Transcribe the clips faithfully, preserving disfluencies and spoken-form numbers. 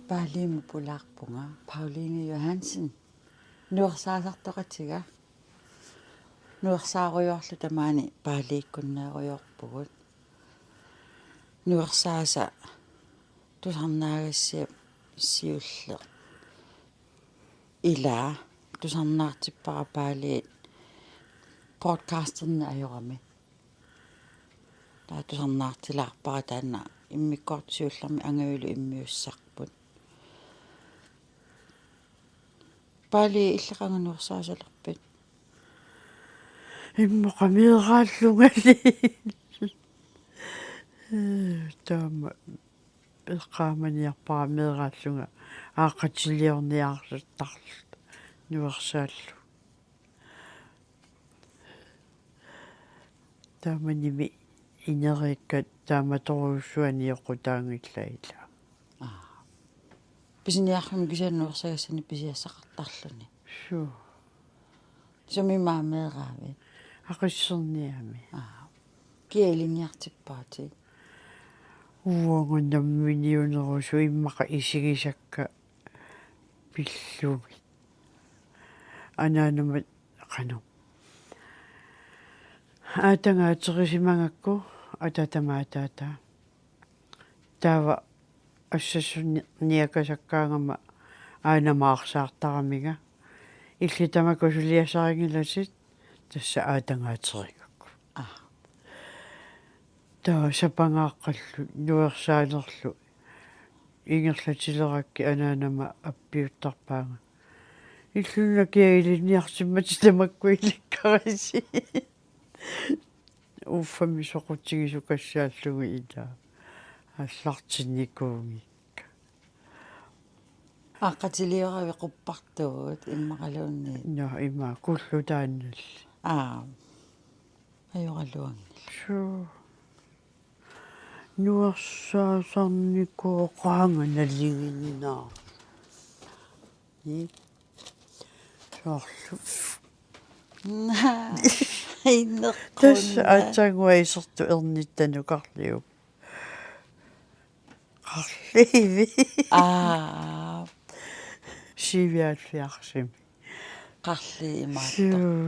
Paaliimut pulaarpunga, Pauline Johansen. Nuersaasartoqatiga. Nuersaarujoorluta maani Paaliikkunneerujoorpugut. Nuersaasa tusarnaagassiap siulleq. Ila tusarnaartippara Paaliit broadcasterneq ajorami. Taava tusarnaartilaarpara taanna immikkoortoq siullermik Angajullu immiussarput. Paali, illit qanga nuersaasalerpit? Immaqa meeraallungali. Taama eqqaamaniarpara meeraallunga aaqqatiliorniartarluta nuersaallugu. Taamanimi ineriikkat taamatorujussuaq nioqqutaanngillat ila. Aa. Pisiniarfimmi kisianni nuersagassanik pisiassaqartarluni. Suu. Sumi meeraavit? Aqisserniami. Aa. Kia ilinniartippaatit? Uanga namminiunerusoq, immaqa isigisakka pillugit. Anaanama qanoq. Aatagaaterisimagakku ataatama ataata. Taava assassorniakasakkaangama aanama arsaartaramiga. Illit tamakku suliassarinngilatit, tassa aatagaaterigakku. Aa. Taava sapangaaqqallu nuersaanerlu ingerlatilerakkit anaanama appiuttarpaanga. Illuuna kia ilinniartimmatit tamakku ilikkarisi. Uffami soqutigisukassaallugit ila aallartinnikuunngikka. Aaqqatilioravit quppartugut immaqaluunniit? Nå, ima kullutaannalli. Aa. Ajoraluanngilaq. Suu. Nuersaasarnikuuvoq qanga nalinginnaq. Ni. Soorlu. Inneqqunna. Tassa aatsaannguaq isertut ernittanukarliuk. Qarliivi. Aa. Sivialliarsimi. Qarlii imaattortut. Suu.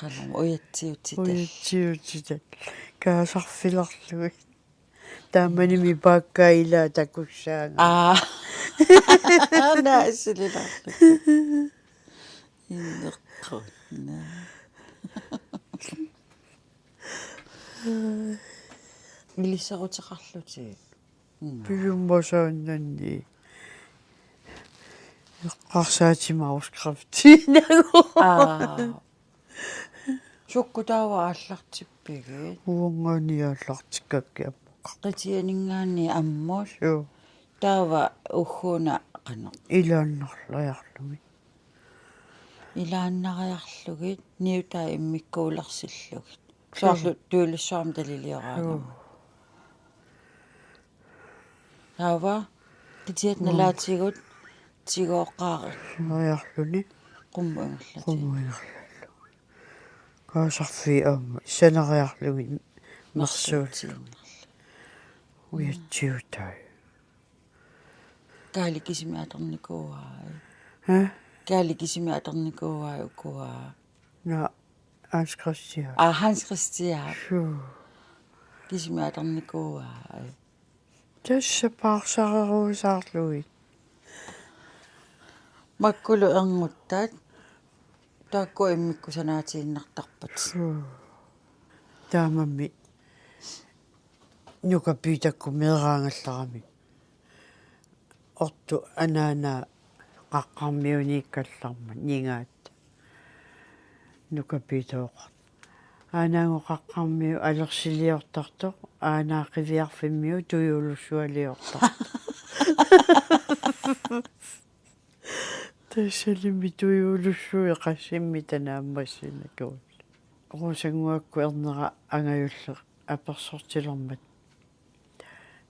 Qanormi ujatsiutitat. Ujatsiutitat. Kaasarfilerlugit. Taamanimi paakkaa ilaa takussaanga. Aa. Naasililaarlugit. Inneqqunna. Ilisseruteqarlutit. Mm. Piumasuunnanni. Eqqarsaatima afskriftinagu. Aa. Sukkut taava aallartippigit? Uangaani aallartikkakkit ammaqqa. Qitianinngaanniit ammut? Joo. Taava ugguuna qanoq? Ilaannariarlugit. Ilaannariarlugit, niutaa immikkuulersillugit. Joo. Soorlu tujuulussuarmik talilioraangama. Joo. Taava, qitiat nalaatigut, tigooqqaarluni. Sanariarluni. Qummut ingerlatit. Qummut ingerlalluni. Kaasarfii aamma, sanariarlugit mersuut. Mersuutiinnarlugit. Ujatsiutai. Kaali kisimi atornikuuai. Hæ? Kaali kisimi atornikuuai ukua. Nå, Hans Christian. Aa, Hans Christian. Suu. Kisimi atornikuuai. Tassa paarsareruusaarlugit. Makkulu ernguttat. Taakku immikkut sanaatiinnartarpat. Suu. Taamami. Nuka Piitakkut meeraangallarami. Ortu anaanaa qaqqarmiuniikkallarmat ningaat. Nuka Piitooqartoq. Aanaangut qaqqarmiut alersiliortartoq, aanaa qiviarfimmiut tujuulussualiortartoq. Tassalimi tujuulussuit qassimmita naammassinnikuullugit. Rosannguakkut ernera angajulleq apersortilermat.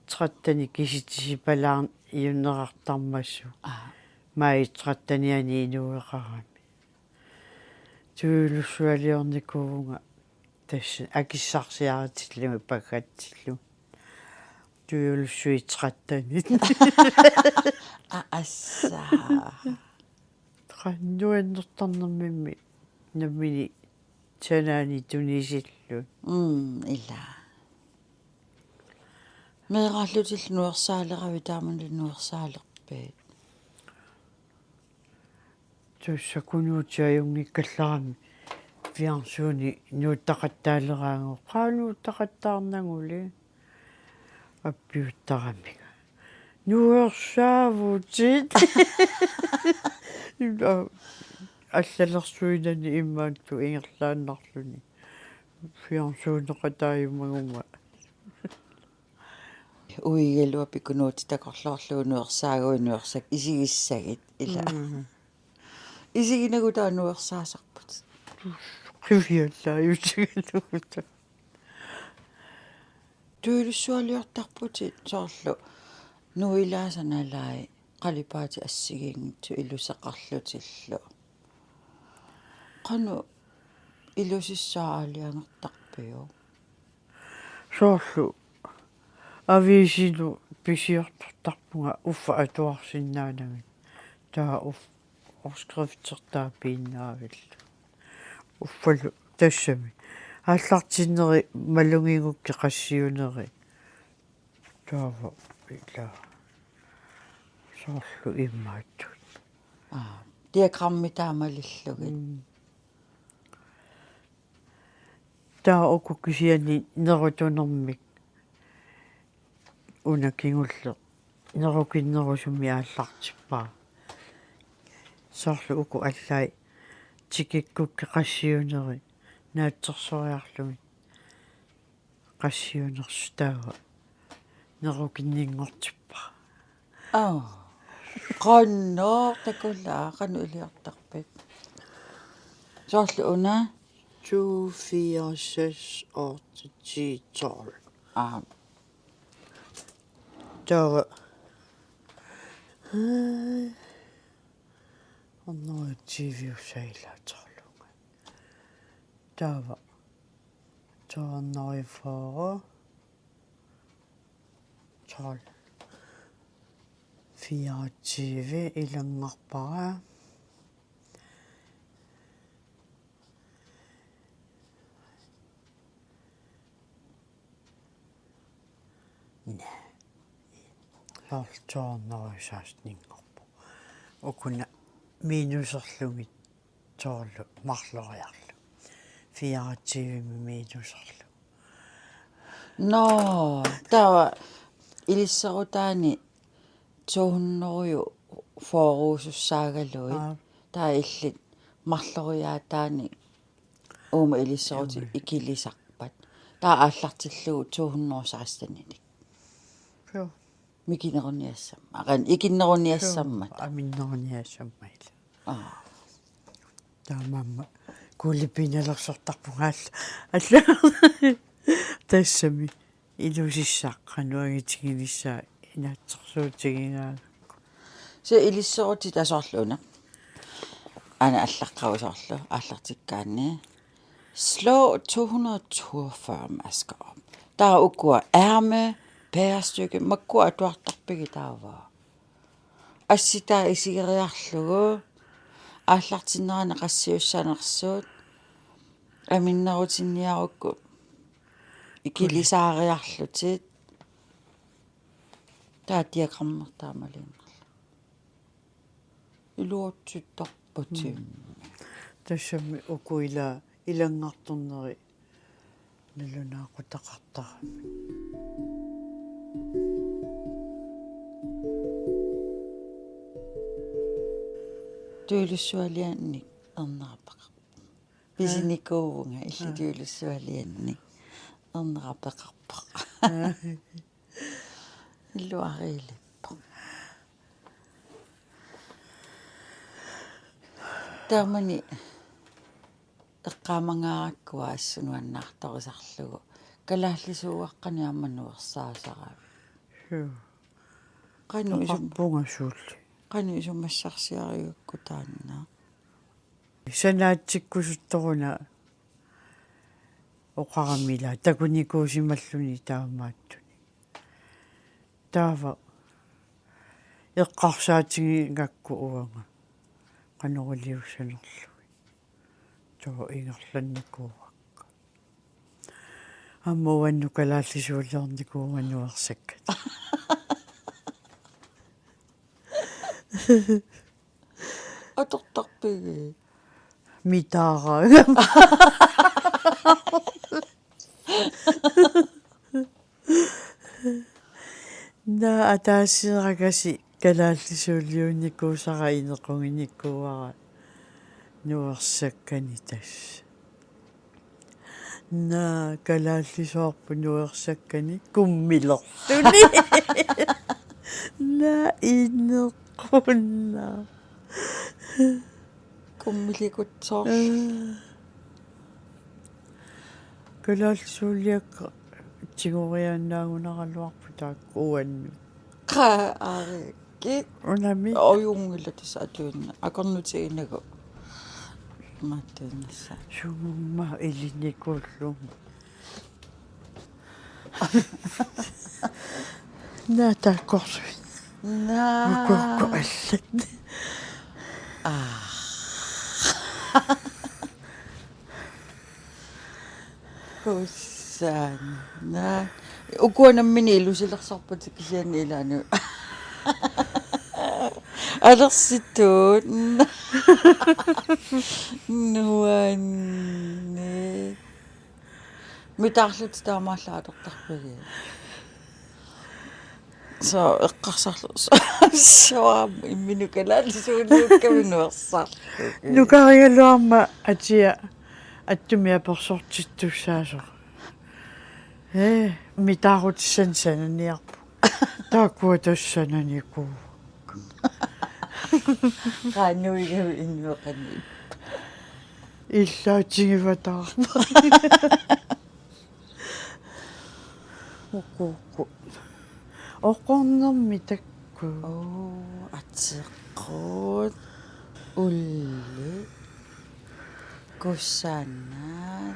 Tretteni kisitisipalaarniunnerartarmassuk. Aa. Maj tretteniani inuueqarami. Tujuulussualiornikuuvunga Tassa akissarsiaritillugit paggatillugit. Tujuulussuit tretten. Aa, assa. Qanoq nuannertarnermimmi nammineq sanaani tunisilluni. Mm, ila. Meeraallutillu nuersaaleravit taamanilu nuersaalerpit? Tassa Kunuutsiaq ajunngikkallarami fjernsyni nuuttaqattaaleraangat. Qaa nuuttaqattaarnaguli appiuttaramik. Nuersaavutit. Allalersuinani imaattoq ingerlaannarluni. Fjernsyneqataajumaguma. Uigaluapi Kunuutsiaq takorloorlugu nuersaaguit nuersat isigissagit ila. Mm. Isiginagu taava nuersaasarput. Qiviallaajusigalugu. Tujuulussualiortarputit soorlu nuilaasa nalai qalipaatit assigiinngitsut iluseqarlutillu. Qanoq ilusissaa aalajangertarpiuk? Soorlu aviisinut pisiortortarpunga uffa atuarsinnaanagit. Taava uf-, opskriftertaa piinnaavillu. Uffalu tassami. Aallartinneri malugigukkit qassiuneri. Taava ila. Soorlu imaattut. Aa, diagrammi taamaalillugit. Mm. Taava uku kisianni nerutunermik una kingulleq nerukinnerusumik aallartippara. Soorlu uku allai tikikkukkit qassiuneri naatsorsoriarlugit. Qassiunersoq taava nerukinninngortippara. Aa. Qanoq takullaa, qanoq iliortarpit? Soorlu una? To, fire, seks, otte, ti, tolv. Aa. Taava. Hundrede og tyve, sagde jeg, tolv. Taava. To hundrede og fyrre. Tolv. Fireogtyve ilanngarpara. Næ. Soorlu to hundrede og seksten-inngorpoq. Ukuna minuserlugit soorlu marloriarlugit. Fireogtyve minuserlugit. Nå, taava ilisserutaani to hundrede fyrre-sussaagaluit. Aa. Taava illit marloriaataanik uuma ilisserutit Uuma. Ikilisarpat. Taava aallartillugu to hundrede og seksten-inik. Joo. Mikineruniassammat. Aqan ikinneruniassammat. Joo, aminneruniassammat. Aa. Taamaammat kuulipinalersortarpunga alla. Alla. Tassami. Ilusissaq qanoq angitiginissaa inaatsorsuutigigaangakku. Kisianni ilisserutit tasoorluuna. Aana allaqqavoq soorlu aallartikkaanni. Slå to hundrede toogfyrre masker op. Taava ukua ærme, bærestykke, makkua atuartarpigit taava? Assitaa isigeriarlugu, aallartinnerani qassiussanersut, aminnerutinniarukku, ikilisaariarlutit, taava diagrammertaa malunnarlugu. Iluatsittarpatimmi. Mm. Tassami uku ila-, ilanngartorneri nalunaaqutaqartaramik. Tujuulussualiannik ernera peqarpoq. Pisinikuuvunga illit Aa. Tujuulussualiannik ernera peqarpoq. Aa. Iluariilippoq. Taamani eqqaamangaarakku assut nuannaartorisarlugu. Kalaallisuuaqqani aamma nuersaasarami. Suu. Qanoq isum-, Oqarpunga suulli. Qanoq isumassarsiarigukku taanna? Sanaatsikkusuttoruna Oqarami ila takunikuusimalluni taamaattuni. Taava eqqarsaatigigakku uanga qanoq iliussanerlugit. Taava ingerlannikuuakka. Aamma uannut kalaallisuuliornikuuvunga nuersakkat. Atortarpigit? Mitaaraagama. Naa ataaseq agassi kalaallisuuliunnikuusara inequginikuuara nuersakkanik tassa. Naa kalaallisuarput nuersakkani kummilerluni. Naa inequnaq. Kummilikutsoq. Aa. Kalaallisuuliakka tigoriaannaagunaraluarput taakku uannut. Qaa, aarikki. Unami. Ojunngilaq tassa atuinnaq. Akornutiginngilagut. Maattuinnassaaq. Sumumma ilinikuullugu. Naa taakkorsuit. Naa. Ukukku allat. Aa. Kusanaq. Ukua nammineq ilusilersorpatit kisianni ilaanni. Alersitut. Nuanneq. Mitaarlutit taamaallaat atortarpigit? Sooq eqqarsarlu-, sooq imminut kalaallisuuliukkavit nuersarlugit? Nukarigaluarama atia attumik apersortittussaasoq. Ee, mitaarutissanik sananiarput. Taakkua tassa sananikuuakka. Qaa nuigavit inuit qanoq ippat? Illaatigivaat taava. Ukukku. Oqornermi taakku. Oo, ateqquut. Ullut. Kusanaq.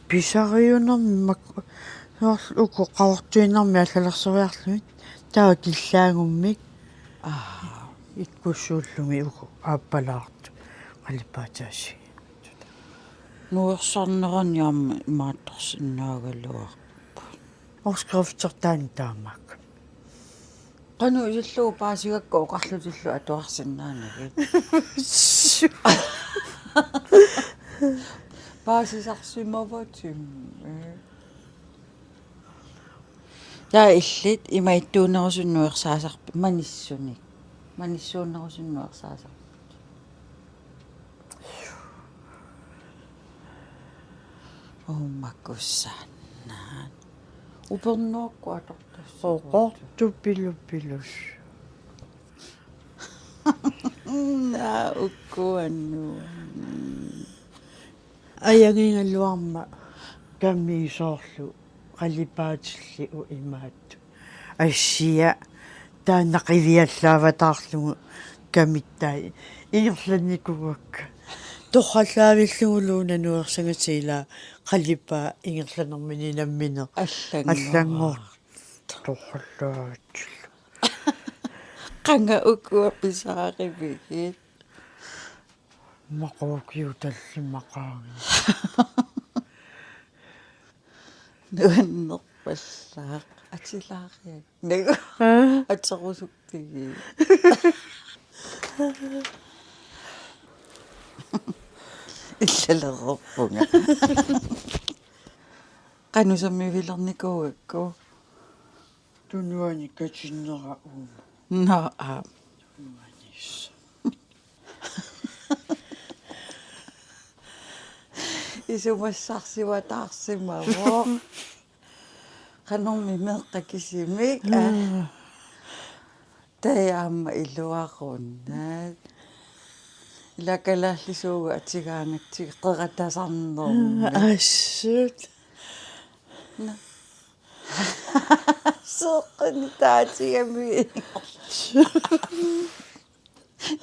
Pisariunermi mak-, uku qavartuinermi allalersoriarlugit. Taava killaagummik. Aa. Ikkussuullugit uku aappalaartut. Qalipaataasiit. Nuersarnerani aamma imaattarsinnaagaluarput. Opskriftertaani taamaakka. Qanoq isillugu paasigakku oqarlutillu atuarsinnaanagit? Paasisarsimavatimmi. Taava illit ima ittuunerusunik nuersaasarpit manissunik? Manissuunerusunik nuersaasarpit? Uumma kusanaq. Upernarukkit atortassavat. Oqortut pilupilussuit. Naa ukua nuanneq. Ajagigaluarama kamik soorlu qalipaatillit uimaat. Assia taanna qiviallaavataarlugu kamittai ingerlannikuuakka. Torrallaavillugulu una nuersagassat ila qalipaat ingerlanermini nammineq. Allanngor. Allanngor. Torrallaavillugu. Qanga ukua pisaarivigit? Maqagu ukiut tallimaqaanga. Nuannerpallaaq atilaariak. Nagu. Aa. Aterusuktigit. Illalererpunga. Qanoq sammivilernikuugakku? Tunuani katinnera uuma. Naa, aap. Tunuanissaq. Isumassarsiuataarsimavoq. Qanormi meeqqat kisimik. Aa. Taava aamma iluarunnaq. Ila kalaallisuugut atugaangatsigit qeratasarnermik. Assut. Naa. Seeqquni taatigami.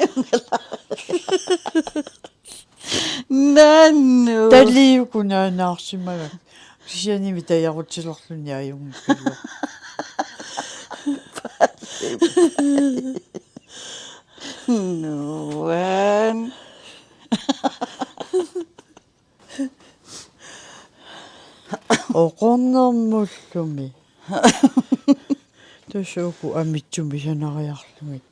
Imaluunniit. Naanu. Taliuku naanaarsimagakku. Kisiannimi tajarutilerluni ajunngikkaluarpoq. Nuan. Oqornermullumi. Tassa uku amitsumik sanariarlugit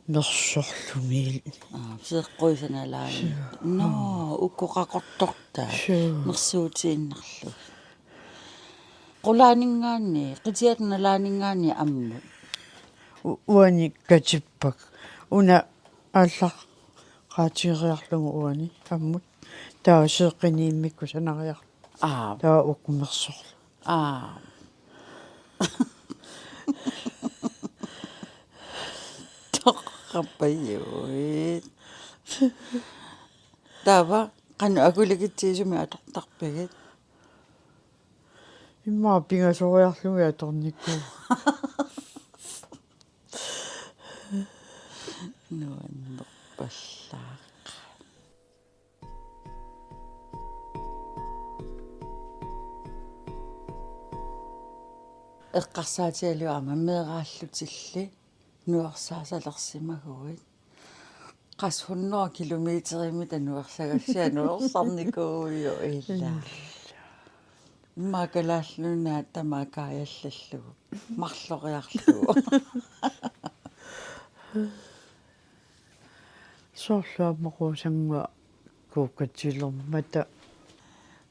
mersorlugit. Aa, seeqquisanalaani. Suu. Nå, uku qaqortortaa. Suu. Mersuutiinnarlugit. Qulaaninngaanniit, qitiata nalaaninngaanniit ammut. U-, uani katippak. Una aallaqqaatigeriarlugu uani ammut. Taava seeqqini immikkut sanariarlugu. Aa. Taava uku mersorlugit. Aa. Torrappajuit. Taava qanoq akulikitsigisumik atortarpigit? Immaqa pingasoriarlugit atornikuuara. Nuannerpallaaq. Eqqarsaatigalugu aamma meeraallutilli nuersaasalersimaguit. Qassit hundrede kilometerimita nuersagassiaq nuersarnikuuvugut ilaa. Immaqa Kalaallit Nunaat tamaat kaajallallugu. Marloriarlugu. Soorlu aamma Quusannguaq kuukkatilermata.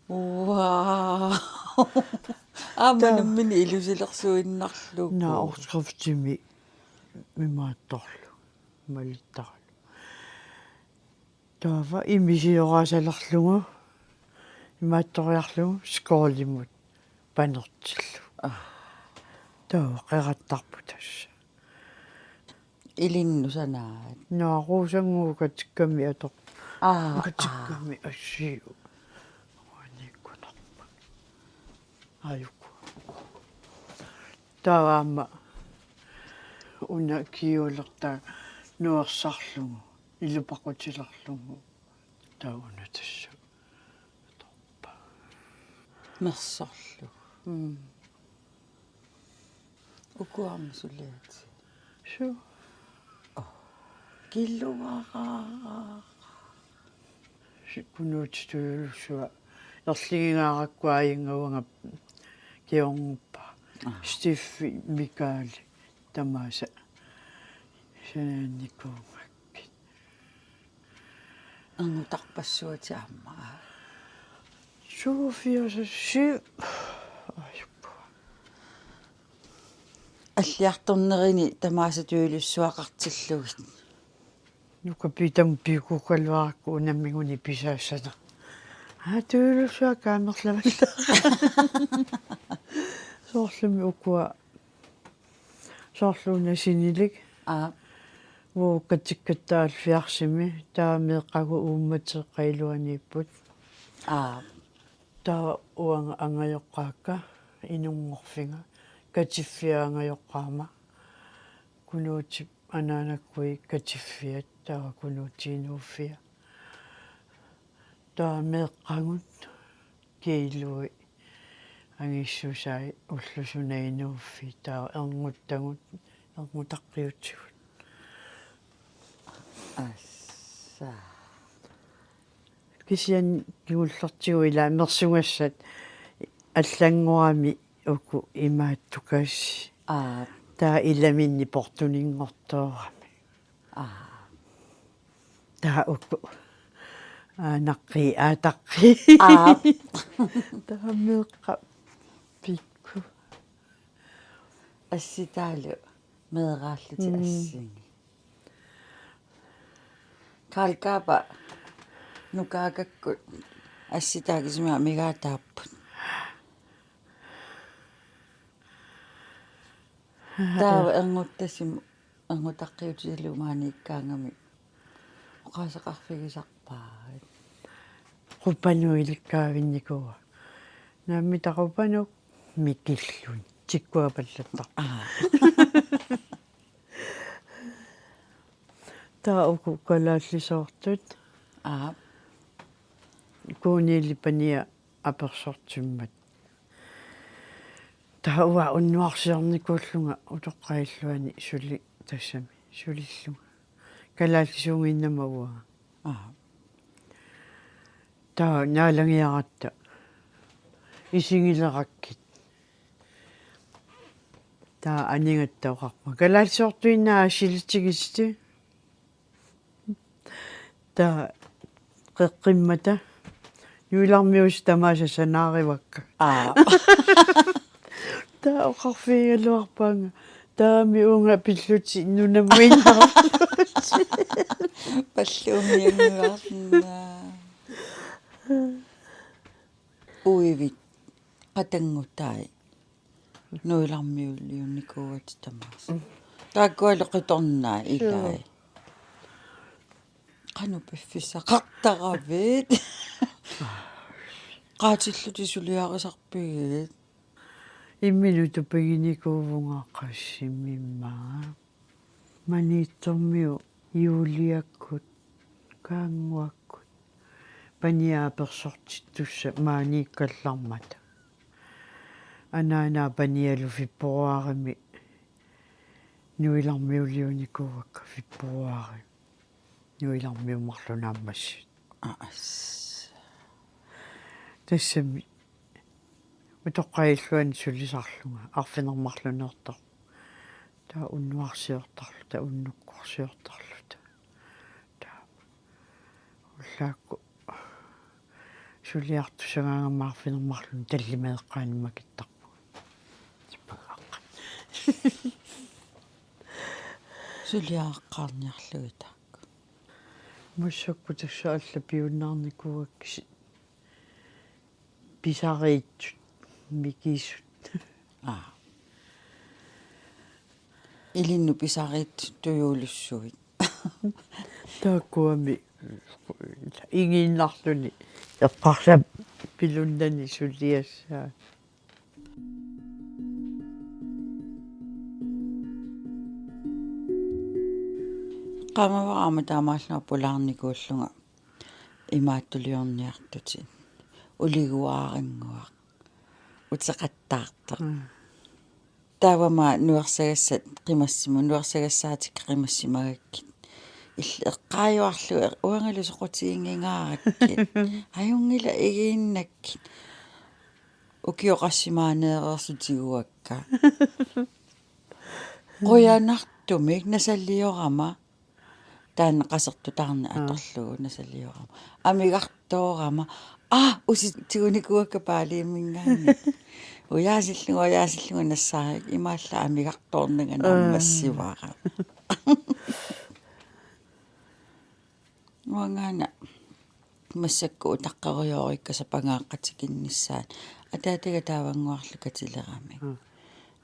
Wow. Aamma taa- nammineq ilusilersuinnarlugu. Naa, opskriftimi imaattorlugu. Malittaralugu. Taava imisioraasalerlugu, imaattoriarlugu skålimut panertillugu. Aa. Taava qerattarpoq tassa. Ilinnut sanaat. Naa, Quusannguup katikkami ator-. Aa, aa. Katikkami assiu. Uaniikkunarpoq. Ajuku. Taava aamma una kjolertaa nuersarlugu, ilupaqutilerlugu. Taava una tassa. Torpa. Mersorlugu. Mm. Uku aamma suliatit. Suu. Oh. Killuaraa. Kunuutip Tujuulussuaq erligingaarakku ajunngivunga kingornuppaa. Aa. Steffi Mikaali tamaasa sanaanikuugakkit. Angutarpassuatit aamma. Sofia sassi. Ajuppu. Alliartornerini tamaasa Tujuulussuaqartillugit. Nuka pitam piukukkaluarakku unammigunik pisaassaneq. Aa, Tujuulussuaq kaamerlavalla. Soorlumi ukua. Soorlu una sinilik. Aa. Uagut katikkatta halvfjerdsimi, taava meeqqagut uummateeqqat iluaniipput. Aa. Taava uanga angajoqqaakka, inunngorfiga, katiffia angajoqqaama. Kunuutip anaanakkui katiffiat, taava Kunuutip Inuuffia. Taava meeqqagut kiilui angissusai ulloq suna inuuffii, taava ernguttagut, ernutaqqiutigut. Assa. Kisianni kingullertigut ilaa mersugassat allanngorami uku imaattukassi. Aa. Taava ilaminni portuninngortoorami. Aa. Taava uku. Aanaqqii, aataqqii. Aap. Taava meeqqat pikkut. Assitaalu meeraallutik. Mm. Assingi. Karl Kaapa nukaakakkut assitaat kisimi amigaataapput. Taava ernguttasim-, ernutaqqiutigalugu maaniikkaangamik oqaaseqarfigisarpaat. Qupanut ilikkaavinnikuuara. Naammi, taava Qupanut Mikilluni. Tikkuapallattarpoq. Aa. Taava uku kalaallisoortut. Aap. Kuunili pania apersortimmat. Taava unnuarsiornikuullunga utoqqaat illuanni suli tassami sulillunga. Kalaallisuunnginnama uanga. Aa. Taava naalagiaratta isigilerakkit. Taava anigatta oqarpunga: Kalaallisoortuinnaq assilissigisi. Taava qeqqimmata nuilarmiusi tamaasa sanaarivakka. Aa. Taava oqarfigigaluarpaanga: Taavami uunga pillutit nunammiinnarlutit. Palluumiannuarna. Uivit qatanngutai. Nuilarmiuliunikuugatta tamaasa. Mm. Taakkualu qitornai ilai. Joo. Qanoq piffissaqartaravit? Qaatillutit suliarisarpigit? Imminut tupiginikuuvunga qassimimma. Maniitsormiut Juliakkut, Kaannguakkut, pania apersortittussat maaniikkallarmata. Anaanaa panialu februarimi nuilarmiuliunikuuakka, februari. Nuilarmiut marluk naammassivut. Aas. Tassami utoqqaat illuanni sulisarlunga arfineq-marlunneertarlunga. Taava unnuarsiortarluta, unnukkorsiortarluta. Taava ullaakkut suliartussagaangama arfineq-marlunneq tallimat eqqaanni makittarpunga. Suliaqqaarniarlugit taakku. Massakkut tassa allat piunnaarnikuuakka, pisariitsut, mikisut. Aa. Ilinnut pisariitsut tujuulussuit. Taakkuami igiinnarluni eqqarsap pilunnani suliassaat. Qaamavara aamma taamaallunga pulaarnikuullunga imaattuliorniartutit. Uliguaarinnguaq. Uteqattaartoq. Mm. Taavami nuersagassat qimassimut, nuersagassaatikka qimassimagakkit. Illit eqqaajuarlugu, uangalu soqutiginngingaarakkit. Ajunngilaq igiinnakkit. Ukioqassimaanneereersut tiguakka. Qujanartumik nasaliorama. Taanna qasertutaarneq, aa, atorlugu nasaliorama. Amigartoorama. Aa, usi tigunikuuakka Baliiminngaanniit. Ujaasillugu, ujaasillugu nassaariga imaallaat amigartoornanga, aa, naammassivara. Uangaana massakkut utaqqerujoorikka sapangaaqqat tikinnissaat. Ataataga taavannguarlu katileramik. Mm.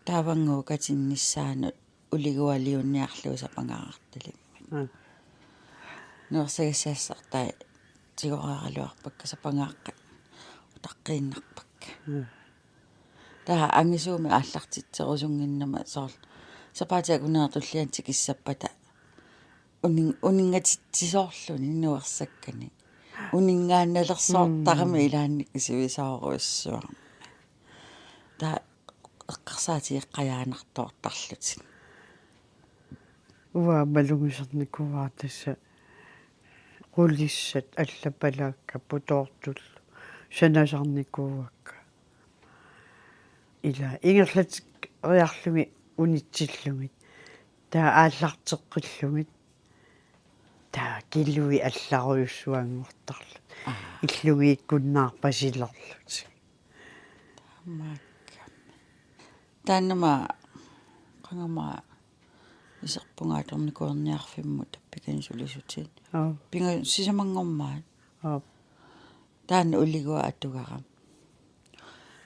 Taavannguup katinnissaanut uligualiunniarlugu sapangaartalimmik. Mm. Nuersagassaassartai tigoraaraluarpakka, sapangaaqqat utaqqiinnarpakka. Mm. Taava angisuumik aallartitserusunnginnama soorlu sapaatip akunnera tulliani tikissappata unin-, uninngatitsisoorluni nuersakkanik. Uninngaannalersoortarami, mm, ilaanni isivisoorujussuarmik. Taava eqqarsaatigeqqajaanartoortarlutik. Uanga malugisarnikuuara tassa qulissat allapalaakka putoortullu sanasarnikuuakka. Ila ingerlateriarlugit unitsillugit. Taava aallarteqqillugit. Taava kilui allarujussuanngortarlutik. Aa. Illugiikkunnaarpasilerlutik. Taamaakkami. Taannama qangama iserpunga atornikuuerniarfimmut tappikani sulisutit. Aap. Pinga sisamanngormat. Aap. Taanna uliguaq atugara.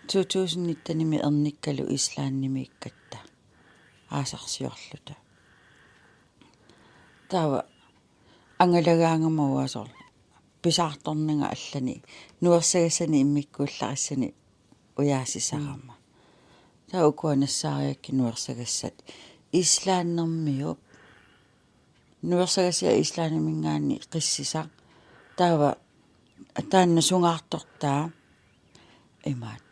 To tusind nittenimi ernikkalu Islandimiikkatta aasarsiorluta. Taava angalagaangama uanga soorlu pisaartornanga allani nuersagassanik immikkuullarissani ujaasisarama. Mm. Taava ukua nassaarigakkit nuersagassat Islandermiut. Nuersagassiaq Islandiminngaanniit qissisaq. Taava Taanna sungaartortaa imaat.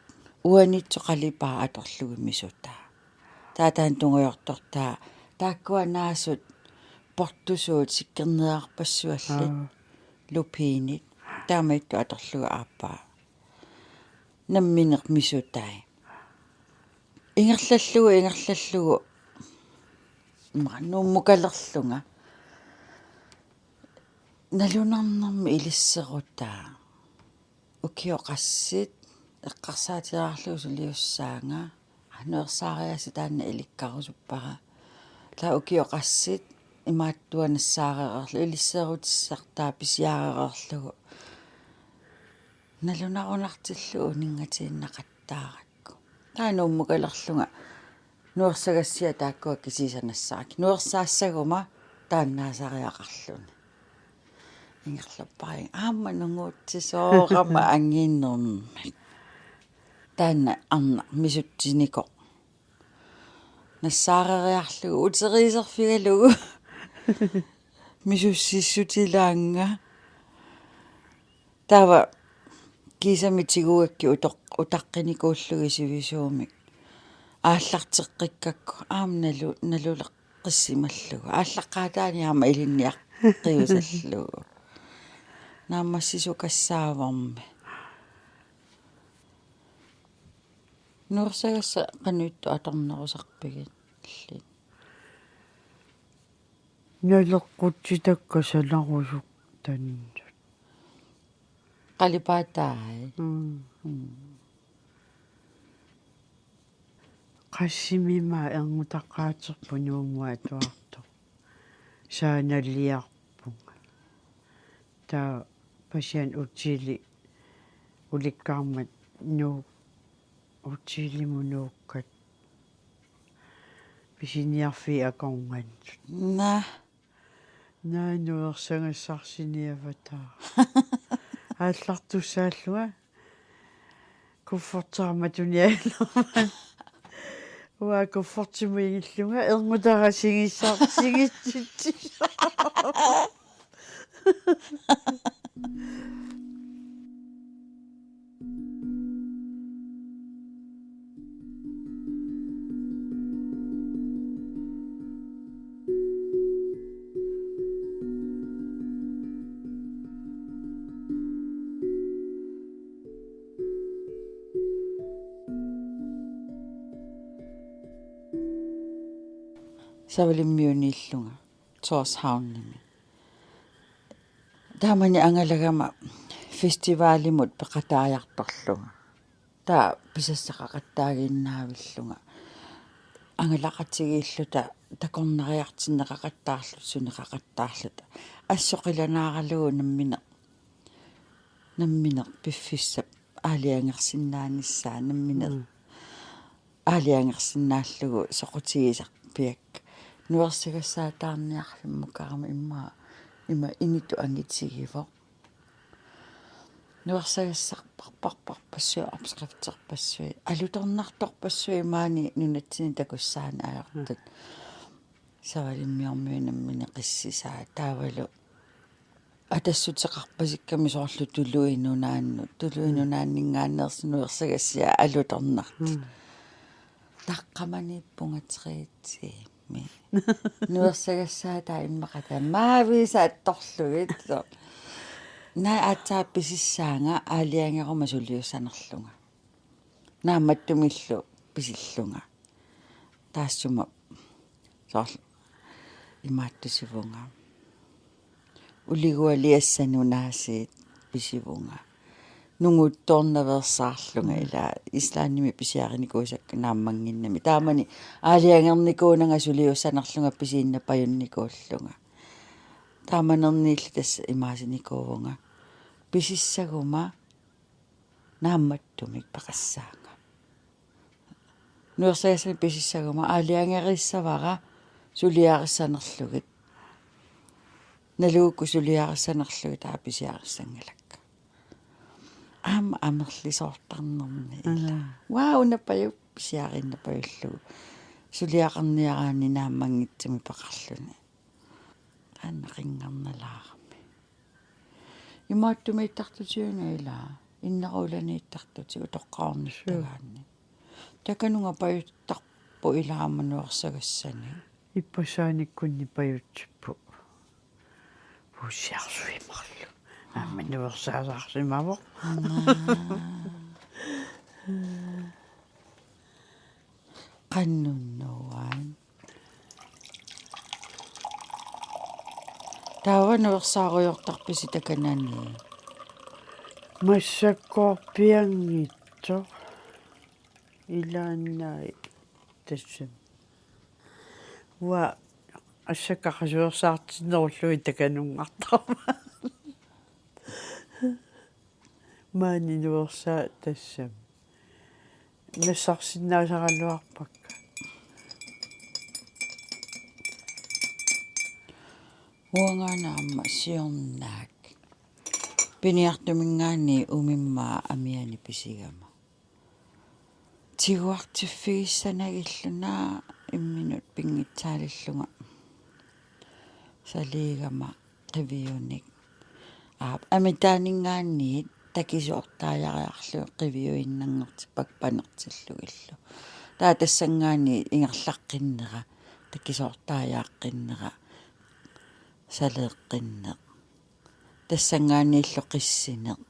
Uanitsoq qalipaa atorlugu misutaa. Taava taanna tungujortortaa. Taakkua naasut portusuut sikkerniarpassuallit. Aa. Lupinit. Taamaattut atorlugu aappaa. Nammineq misutai. Ingerlallugu, ingerlallugu. Ma-, Nuummukalerlunga. Nalunarnermi ilisserutaa. Ukioq qassit eqqarsaatigaarlugu suliussaanga. Nuersaariaaseq taanna ilikkarusuppara. Taava ukioq qassit imaattua nassaarereerlugu ilisserutissartaa pisiarereerlugu. Nalunarunartillugu uninngatiinnaqattaarakku. Taava Nuummukalerlunga nuersagassiat taakkua kisiisa nassaakkit. Nuersaassaguma taannaasariaqarluni. Ingerlappara aamma nunguutsisoorama anginermik. Taanna arnaq misutsinikoq. Nassaareriarlugu uteriiserfigalugu. Misussissutilaannga. Taava kiisami tigugakkit utoq-, utaqqinikuullugit sivisuumik. Aallarteqqikkakku aamma nalu-, naluleqqissimallugu. Aallaqqaataani aamma ilinniaqqiusallugu. Naammassisukassaavarmi. Nuersagassat qanoq ittut atornerusarpigit illit? Naleqqutsitakka sanarusuk tannut. Qalipaatai. Mm. Mm. Qassimik ima erngutaqaaterput Nuummut atuartoq. Saanaliarpunga. Taava Pasian hotelli ulikkaarmat Nuuk, hotellimut Nuukkat. Pisiniarfiit akornanni. Naa. Naa nuersagassarsinnaavat. Aallartussaallunga. Kufferterama tunialermat. Uanga kuffertimut ingillunga erngutara singissar-, singissitsi. Savalimmiuniillunga Tórshavnimi. Taamani angalagama festivalimut peqataajartorlunga. Taava pisassaqaqattaaginnavillunga. Angalaqatigiilluta takornariartinneqaqattaarluta suneqaqattaarluta. Assut qilanaaralugu nammineq. Nammineq piffissap aalajangersinnaanissaa nammineq. Mm. Aalajangersinnaallugu soqutigisarpiakka. Nuersagassaataarniarfimmukarama immaqa ima initut angitigivoq. Nuersagassarparparparpassuit, opskrifterpassuit, alutornartorpassuit maani nunatsinni takussaanni ajortut. Savalimmiormiut nammineq qissisaat taavalu atassuteqarpasikkami soorlu Tuluit Nunaannut, Tuluit Nunaanninngaanneersut nuersagassiat alutornartut. Mm. Taqqamaniippunga tre tiimi. Nuersagassaataat immaqa tamaavisa attorlugit. Naa aatsaat pisissaanga aalajangeruma suliussanerlunga. Naammattumillu pisillunga. Taassuma soorlu imaattusivunga. Uligualiassat nunaasiit pisivunga. Nunguuttoornaveersaarlunga. Mm. Ila Islandimi pisiarinikuusakka naammannginnami. Taamani aalajangernikuunanga suliussanerlunga pisiinnapajunnikuullunga. Taamanerniilli tassa imaasinikuuvunga. Pisissaguma naammattumik peqassaanga. Nuersagassanik pisissaguma aalajangerissavara suliarissanerlugit. Nalukkut suliarissanerlugit taava pisiarissanngilakka. Aamma amerlisoortarnermi ila. Ala. Wow, una pajuk pisiariinnapajullugu. Suliaqarniaraanni naammanngitsumik peqarluni. Aana qinngarnalaarami. Imaattumiittartutit una ilaa. Innerulaniittartutit utoqqaarnittagaanni. Takanunga pajuttarpoq ilaa aamma nuersagassanik. Ippassaaniikkunni pajutsipput. Puussiarsuit marluk. Aamma nuersaasarsimavoq. Naa. Qannunnuan. Taava nuersaarujoortarpisi takanani? Massakkorpianngitsoq. Ilaannaai tassami. Uanga assakka qasuersaartinnerullugit takanunngartarama. Maani nuersaat tassami. Nassarsinnaasaraluarpakka. Uangaana aamma siornaak. Piniartuminngaanniit umimmaap amianik pisigama. Tiguartiffigissanagillunga imminut pinngitsaalillunga. Saliigama qiviunik. Aap, amitaaninngaanniit takisoortaajariarlugit qiviuinnanngortippakka panertillugillu. Taava tassanngaanniit ingerlaqqinnera, takisoortaajaqqinnera, saleeqqinneq. Tassanngaanniillu qissineq.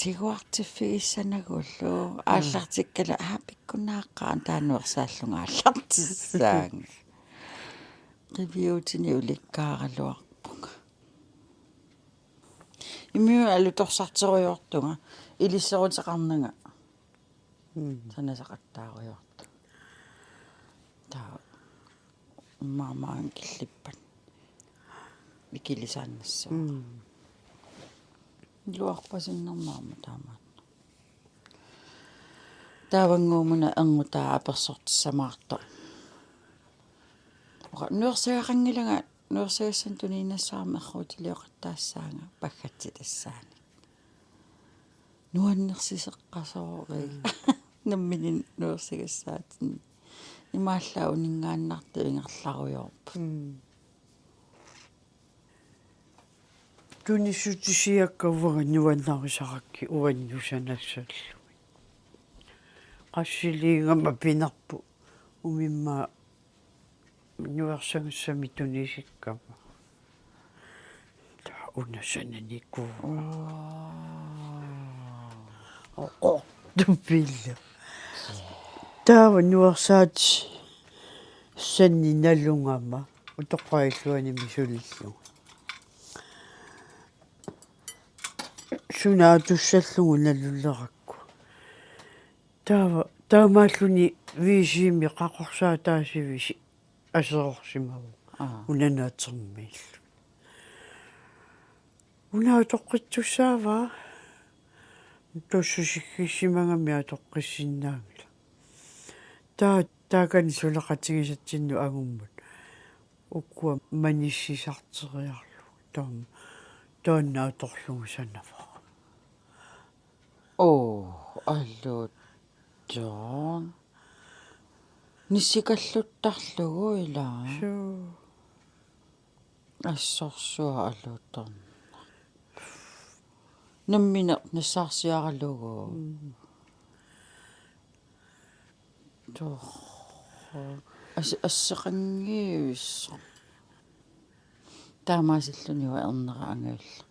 Tiguartiffigissanagulu aallartikkala aa pikkunaaqaaq taava nuersaallunga aallartissaanga. Qiviuutinik ulikkaaraluarpunga. Immiunik alutorsarterujoortunga ilisseruteqarnanga. Mm. Sanasaqattaarujoortoq. Taava maamaanga killippat. Ikilisaannassavara. Mm. Iluarpasinnermi aamma taamaanna. Taavannguumuna erngutaa apersortissamaartoq. Oqa nuersagaqanngilanga nuersagassanik tuniinnassavarma erruutilioqattaassaanga paggatsit tassaanik. Nuannersiseqqasoorpara. Mm. Nammineq nuersagassaatinnik. Imaallaat uninngaannartut ingerlarujoorput. Mm. Tunissutisiakka uanga nuannarisarakkit uannut sanassallugit. Qassiliigama pinerpoq umimmaap nuersagassamik tunisikkama. Taava una sananikuuara. Aa. Oqortupillu. Taava nuersaatissannit nalugama utoqqaat illuanni misulillunga. Sunaatussallunga nalulerakku. Taava, taamaalluni V C-mi qaqorsaataasiviisi aserorsimavoq. Aa. Una natermiillu. Una utoqqittussaavaa. Tussusikkissimagamik atoqqissinnaanngilaq. Taa-, taakani suleqatigisatsinnut angummut. Ukua manissisarteriarlugit. Taam-, taanna atorlugu sanavara. Oo, alutorn. Nissikalluttarlugu ilaa. Suu. Assorsuaq alutorn. Nammineq nassaarsiaralugu. Mm. Torra. As-, asseqanngivissoq. Taamaasilluni uanga ernera angajulleq.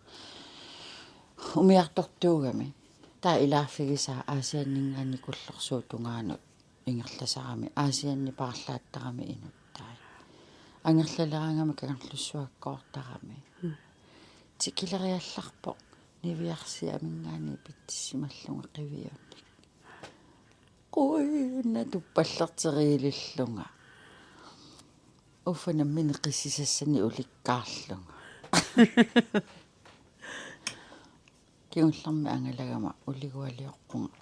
Umiartortuugami. Taava ilaaffigisaa Aasianninngaanniit Kullorsuup tungaanut ingerlasarami. Aasianni paarlaattarami inuttai. Angerlaleraangama Kangerlussuakkoortarami. Mm. Tikileriallarpoq niviarsiaminngaanniit pitsissimallunga qiviunik. Quinna tuppallerteriilillunga. Uffa nammineq qissisassanik ulikkaarlunga. Kingullermik angalagama uligualiorpunga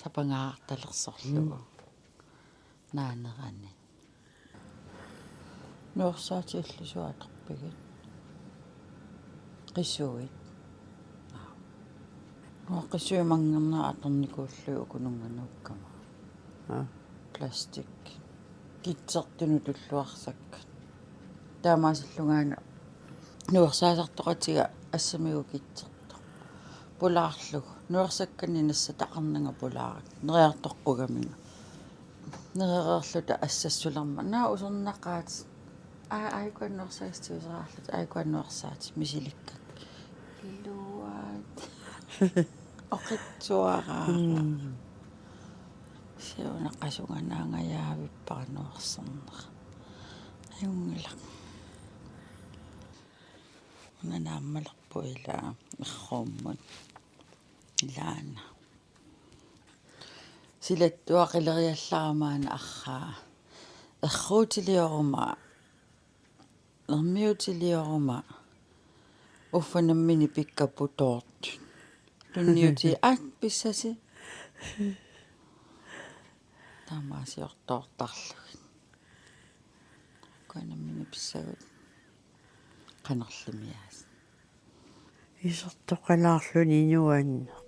sapangaartalersorlugu. Mm. Naanerani. Nuersaatit illit suut atorpigit? Qisuit. Aa. Uanga qisuit manngernerat atornikuullugit ukununnga nuukkama. Aa. Plastik. Kitsertunut tulluarsakkat. Taamaasillungaana nuersaasartoqatiga assamigukitsertoq pulaarlugu, nuersakkanni nassataqarnanga pulaarakku neriartoqqugaminga. Nerereerluta assassulermat: Naa, usornaqaat. Aa, aajuku nuersaassuuserarluta, aajuku nuersaatit misilikkakka. Iluaat. Oqitsuaraara. Mm. Siunaqasunganaangajaavippara nuersornera. Ajunngilaq. Una naammalerpoq ilaa erruummut. Ilaana. Silattuaqileriallarama maanna arraa. Erruutilioruma. Ermiutilioruma. Uffa nammineq pikkaputoortut. Tunniutit: Aa, pissasi. Taamaasiortoortarlugit. Uffa nammineq pissagut. Qanorlimiaas. Isertoqalaarluni nuanneq.